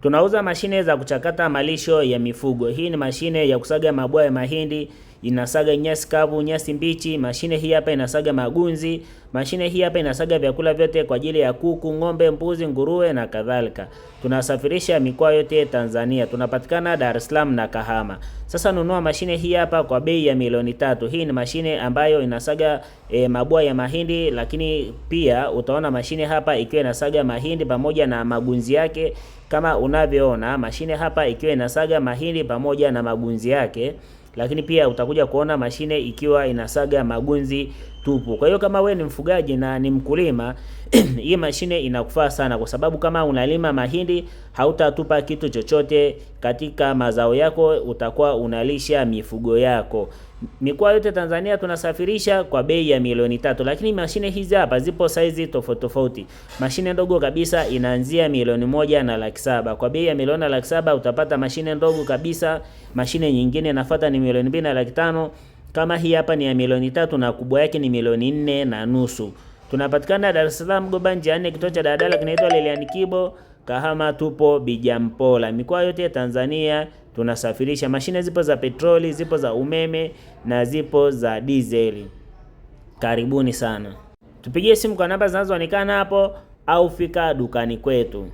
Tunauza mashine za kuchakata malisho ya mifugo. Hii ni mashine ya kusaga mabua ya mahindi, inasaga nyasi kavu, nyasi mbichi. Mashine hii hapa inasaga magunzi. Mashine hii hapa inasaga vyakula vyote kwa ajili ya kuku, ng'ombe, mbuzi, nguruwe na kadhalika. Tunasafirisha mikoa yote Tanzania. Tunapatikana Dar es Salaam na Kahama. Sasa nunua mashine hii hapa kwa bei ya milioni 3. Hii ni mashine ambayo inasaga mabua ya mahindi, lakini pia utaona mashine hapa ikiwa inasaga mahindi pamoja na magunzi yake kama unavyoona mashine hapa ikiwa inasaga mahindi pamoja na magunzi yake, lakini pia utakuja kuona mashine ikiwa inasaga magunzi tupu. Kwa hiyo kama we ni mfugaji na ni mkulima hii mashine inakufaa sana, kwa sababu kama unalima mahindi hautatupa kitu chochote katika mazao yako, utakuwa unalisha mifugo yako. Mikoa yote Tanzania tunasafirisha kwa bei ya milioni 3, lakini mashine hizi hapa zipo saizi tofauti tofauti. Mashine ndogo kabisa inaanzia 1,700,000. Kwa bei ya 1,700,000 utapata mashine ndogo kabisa. Mashine nyingine inafuata ni 2,500,000. Kama hii hapa ni ya milioni 3 na kubwa yake ni 4,500,000. Tunapatikana Dar es Salaam Goba njia 4, kituo cha daladala kinaitwa Lilian Kibo. Kahama tupo Bijampola. Mikoa yote ya Tanzania tunasafirisha. Mashine zipo za petroli, zipo za umeme na zipo za dizeli. Karibuni sana. Tupigie simu kwa namba zinazoonekana hapo au fika dukani kwetu.